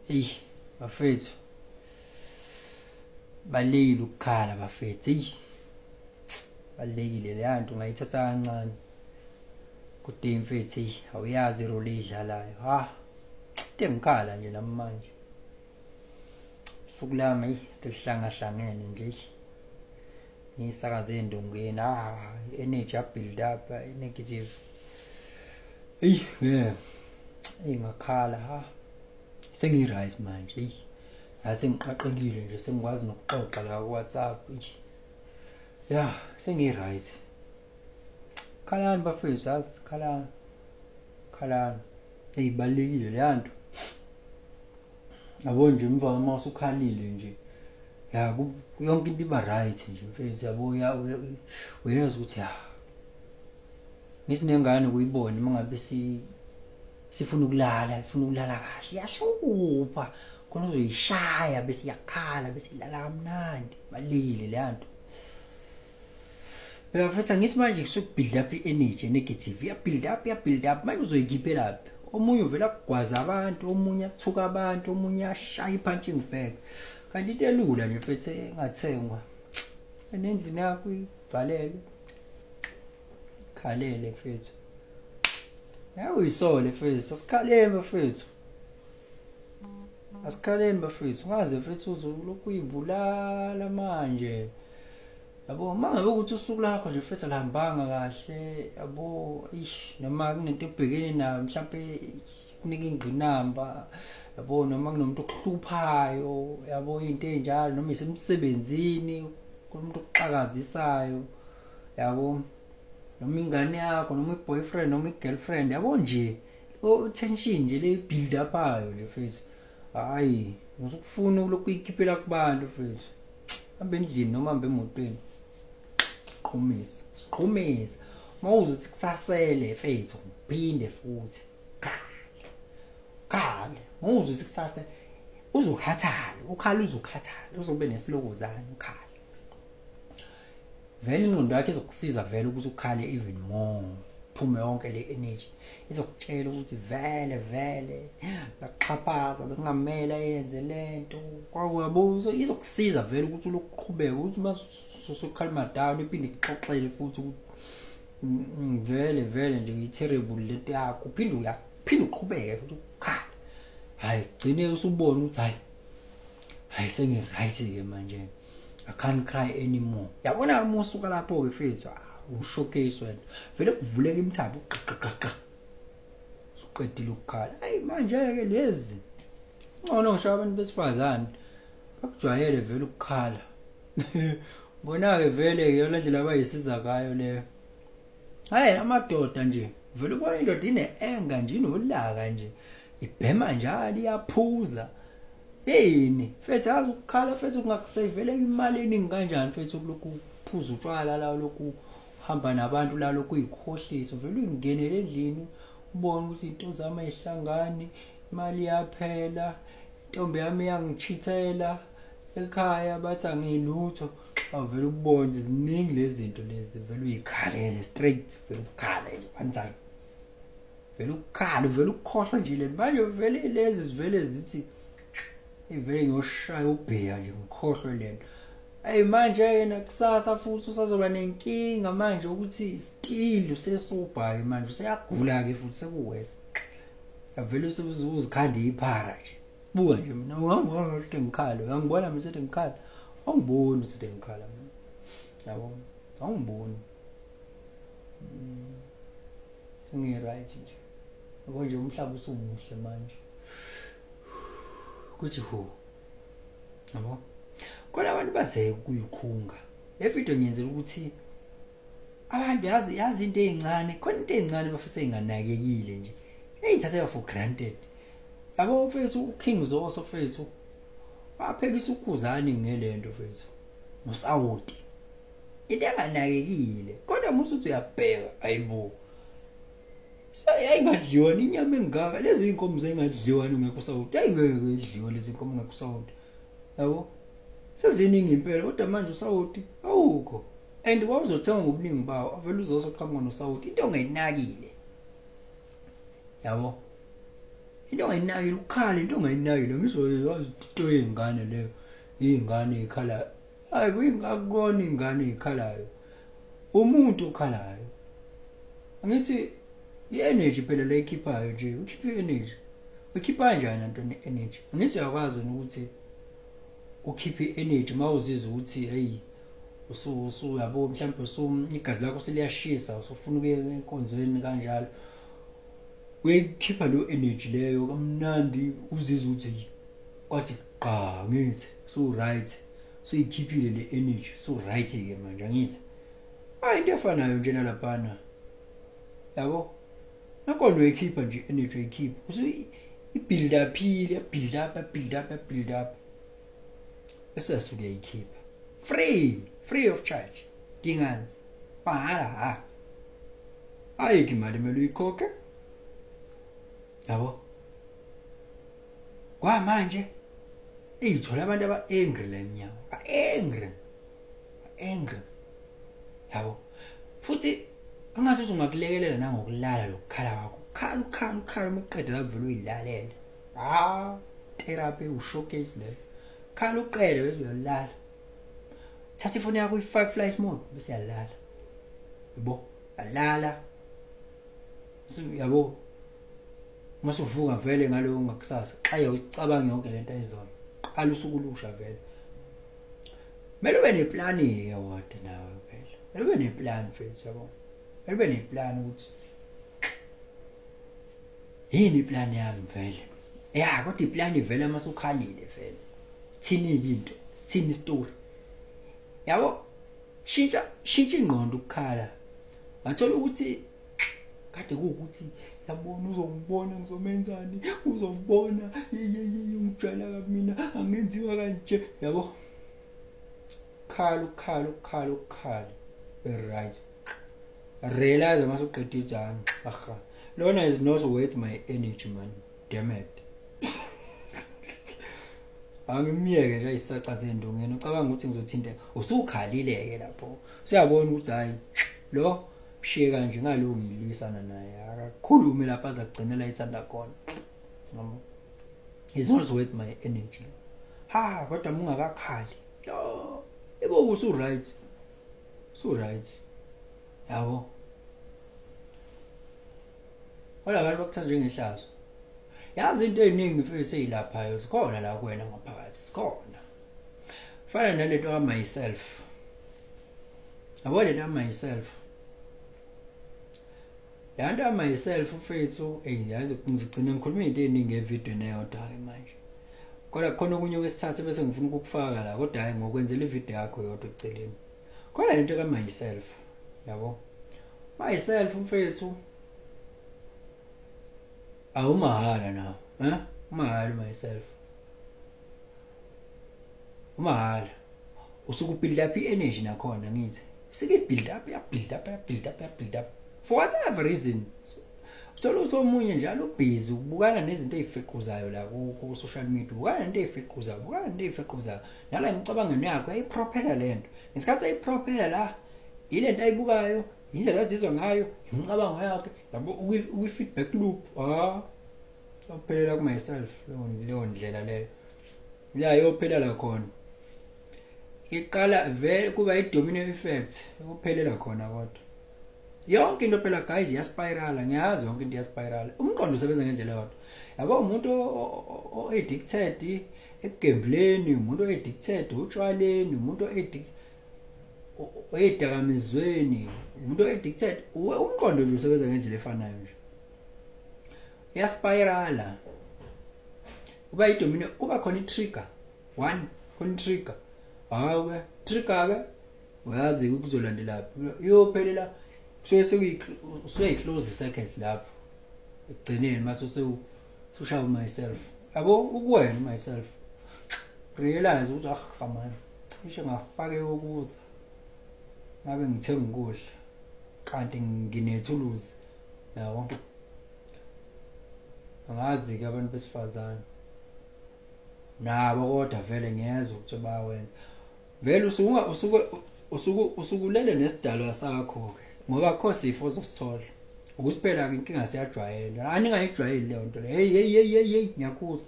Eyi bafethu, balekile ukukhala bafethu. Eyi balekile leya nto, ungayithatha kancane kodwa mfethu, eyi awuyazi irole eyidlalayo. Ha, into engikhala nje nami manje usuku lami, eyi lihlangahlangene nje, eyi ngiyisakaze ey'ndongeni. Ah, i-energy ya-build up negative. Eyi ngeke, eyi ngakhala. Ha, sengiyi-right manje. Eyi asengiqaqekile nje, sengikwazi nokuxoxa la ku-WhatsApp. Eyi ya, sengiyi-right. Khalani bafethu, yazi, khalani, khalani. Eyi balulekile leya nto, yabo nje. Emva uma usukhalile nje, ya, yonke into iba right nje mfethu, yabo. Uyezwa ukuthi ya, ngithi nengane kuyibone uma ngabe sifuna ukulala, ifuna ukulala kahle, iyahlupha khona, uzoyishaya bese iyakhala, bese ilala kamnandi. Balulekile leya nto phela futhi. Angithi manje kusuku-build up i-energy negative, iya-build up, iya-build up. Manje uzoyikhiphelaphi? Omunye uvela kugwaza abantu, omunye athuka abantu, omunye ashaya i-punching bag, kanti into elula nje mfethu engathengwa enendlini yakho, ivalelwe, khalele mfethu. Ngeke uyisole mfethu. Asikhaleni bafethu, asikhaleni bafethu. Ungaze mfethu uzulokhu uyibulala manje, yabo. Uma ngabe ukuthi usuku lakho nje mfethu alihambanga kahle, yabo, ish, noma kunento ebhekene nayo, mhlampe kunika ingqinamba, yabo, noma kunomuntu okuhluphayo, yabo, into ey'njalo, noma isemsebenzini kunomuntu okuxakazisayo, yabo, noma ingane yakho, noma i-boyfriend, noma i-girlfriend, yabo nje, lo tension nje le build upayo nje mfethu, hayi, usukufuna ukulokhu uyikhiphela kubantu mfethu. Hamba endlini noma hamba emotweni, qhumisa, siqhumisa. Uma uzwa ukuthi kusasele mfethu, phinde futhi khale, khale. Uma uzwa ukuthi kusasele, uzokhathala, ukhala, uzokhathala, uzobe nesilokozane, ukhala vele. Ingqondo yakho izokusiza vele ukuthi ukhale even more, phume yonke le energy. Izokutshela ukuthi vele vele yakuxhaphaza, bekungamele ayenze lento, kwakuyabo. Izokusiza vele ukuthi ulokuqhubeka, ukuthi uma usukhalima down, iphinde ikuxoxele futhi ukuthi vele vele nje uyi-terrible lento yakho. Uphinde uyaphinde uqhubeke futhi ukukhala. Hhayi, gcine usubona ukuthi hhayi, hayi, sengi-right-ke manje, I can't cry anymore. Yabona, uma usuka lapho-ke mfethu, ushowcase wena, vele kuvuleka imithambo, qaqaqaqa, usuqedile ukukhala. Hayi, manje-ke lezi ngcono ngisho abantu besifazane bakujwayele vele ukukhala bona-ke, vele iyona ndlela abayisiza ngayo leyo. Hayi, amadoda nje vele ubona indoda ine-anger nje, inolaka nje, ibhema njalo, iyaphuza yini mfethu. Yazi ukukhala mfethu kungakusevela imali eningi kanjani mfethu, kulokhu uphuza utshwala la, lokhu uhamba nabantu la, lokhu uyikhohlisa. Vele uyingenele endlini, ubone ukuthi into zami ayihlangani, imali iyaphela, intombi yami iyangichithela ekhaya, bathi angilutho. Awuvele ubone ziningi lezi zinto lezi, vele uyikhalele straight, vele ukhale nje one time, vele ukukhala, vele ukukhohlwa nje le manje. Vele lezi zivele zithi ivele ngiyoshaya ubhiya nje, ngikhohlwe lento. Hey, manje yena kusasa futhi usazoba nenkinga manje ukuthi still usesobha manje, useyagula ke futhi, sekuwesa, avele usuzikhanda iphara nje. Buka nje mina, ungangibona ukuthi ngikhala? Uyangibona mina ukuthi ngikhala? Awungiboni ukuthi ngikhala mina, yabo, awungiboni. Sengi-right nje, yabo nje, umhlaba usumuhle manje, kuthi hu, yabo. Khona abantu bazeke ukuyikhunga le video, ngiyenzela ukuthi abantu yazi, yazi into ey'ncane khona, into ey'ncane bafisa ey'nganakekile nje, ey'thatheka for granted, yabo mfethu. UKing Zoso mfethu waphekisa uKhuzani ngelento mfethu, ngosawoti, into enganakekile, kodwa musuthi uyabheka, ayibo, yayingadliwa inyama engaka. Lezi iy'nkomo zayingadliwa ungekho sawoti, yayingeke idliwe lezi nkomo ungekho sawoti, yabo. Seziningi impela, kodwa manje usawoti awukho and wawuzothenga ngobuningi bawo. Avele uzosoqhamuka nosawoti, into ongayinakile, yabo. Into ongayinakile ukukhala, into ongayinakile. Ngizoyazi into yey'ngane leyo, iy'ngane ey'khalayo. Hayi bo, akukona iy'ngane ey'khalayo, umuntu okhalayo. Angithi i-energy phela le ikhiphayo nje, ukhipha i-energy. Ukhipha kanjani antoni i-energy? Angithi uyakwazi ukuthi ukhiphe i-energy uma uzizwa ukuthi hey, usu yabo, mhlawumbe usu igazi lakho seliyashisa, usufuna ukuya enkonzweni kanjalo, uyayikhipha leyo energy leyo kamnandi, uzizwa ukuthi kwathi qa, ngithi so right, suyikhiphile le energy, so right ke manje. Angithi hayi, into efanayo nje nalaphana, yabo, nakhona uyayikhipha nje energy, uyayikhipha, usu i-build up-ile, build up, build up, build up, bese uyasuke uyayikhipha free, free of charge. Dingani mahala, ha, ayikho imali kumele uyikhokhe, yabo. Kwamanje eyithola abantu aba-angry la emnyango, ba-angry, angry, yabo. Futhi angathi ungakulekelela nangokulala lokukhala kwakho, ukhala, ukhala, ukhala, uma uqeda la vele uyilalele. Ah, therapy u-showcase leyo. Khala uqede bese uyalala, thatha ifoni yakho uyifake flight mode bese uyalala, yabo, alala, yabo. Uma usuvuka vele ngaloyo ngakusasa, xaye ucabanga yonke lento ayizona, qala usuku olusha vele. Kumele ube neplani-ke kodwa nawe phela, kumele ube neplan mfethu, yabo, kumele ube neplan ukuthi yini iplan yami vele. Ya, kodwa iplan ivele uma usukhalile vele. Thini-ke into, sithini isitori, yabo? Shintsha, shintsha ingqondo. Ukukhala, ngathola ukuthi kade kuwukuthi yabona, uzongibona ngizomenzani, uzongibona, ungijwayela kabi, mina angenziwa kanje, yabo. Khala, ukhala, ukhala, ukhala, right, realize mase uqeda ijani, aha, lona is not worth my energy, man, damn it, angimyeke nje ayisaca zendongeni. Ucabanga ukuthi ngizothinta? Usukhalile-ke lapho, usuyabona ukuthi hayi, lo mshiye kanje ngalo, ngilwisana naye, akakhulume lapha aza kugcinela ethanda khona, yabo. He's not worth my energy. Ha, kodwa mungakakhali, yo, yebo, usu right, su right, yabo. Kodwa abantu bakuthatha njengehlazo. Yazi, into ey'ningi mfethu ey'laphayo zikhona la kuwena ngaphakathi, zikhona. Fana nalento ka-myself, yabo, lento ka-myself, le nto ka-myself mfethu. Eyi, yazi, ngizogcina ngikhuluma into ey'ningi evidweni eyodwa-ke manje, kodwa khona okunye kwesithathu bese ngifuna ukukufaka la, kodwa hhayi, ngokwenzela ividiyo yakho yodwa eceleni. Khona lento ka-myself, yabo, myself mfethu, awumahhala nawo, eh, umahhala myself, umahhala. Usuke ubuild up i-energy nakhona, ngithi sike build up, ya build up, ya build up, ya build up, for whatever reason. Uthola ukuthi omunye njalo ubhizi ukubukana nezinto ey'fequzayo la ku-social media, ubukana nento ey'fequzayo, ubukana nento ey'fequzayo nala emicabangweni yakho, ayiprophela le nto. Ngesikhathi ayiprophela la, ile nto ayibukayo, indlela azizwa ngayo, imicabango yakhe, yabo, ukwi-feedback loop. Ah, yophelela ku-myself leyo ndlela leyo, la yophelela khona, iqala vele kuba i-domino effect, ukuphelela khona. Kodwa yonke into phela, guys, iyaspirala. Ngiyazi yonke into iyaspirala, umqondo usebenza ngendlela eyodwa, yabo. Umuntu o-addicted ekugembleni, umuntu o-addicted utshwaleni, umuntu o-addicted oyidakamizweni, umuntu o-addicted, umqondo nje usebenza ngendlela efanayo nje, iyaspirala, kuba idomino, kuba khona i-trigger one, khona i-trigger. Hawu ke, trigger ke, uyazi kuzolandelaphi, iyophelela, kusuke sekuyi-close circuit lapho ekugcineni mase usushaya myself, yabo. Ukuwena myself, realize ukuthi ah man, isho ngafake ukuza ngabe ngithenga ukudla kanti nginethuluzi, yabo. Angazi-ke abantu besifazane nabo, kodwa vele ngiyezwa ukuthi bayawenza vele. Usuke usuke usuke usukulele nesidalwa sakho-ke, ngoba kho sifo ozosithola. Ukuthi phela-ke inkinga siyajwayela, aningayijwayeli leyo nto leyo. Hey hey hey hey hey, ngiyakhuza.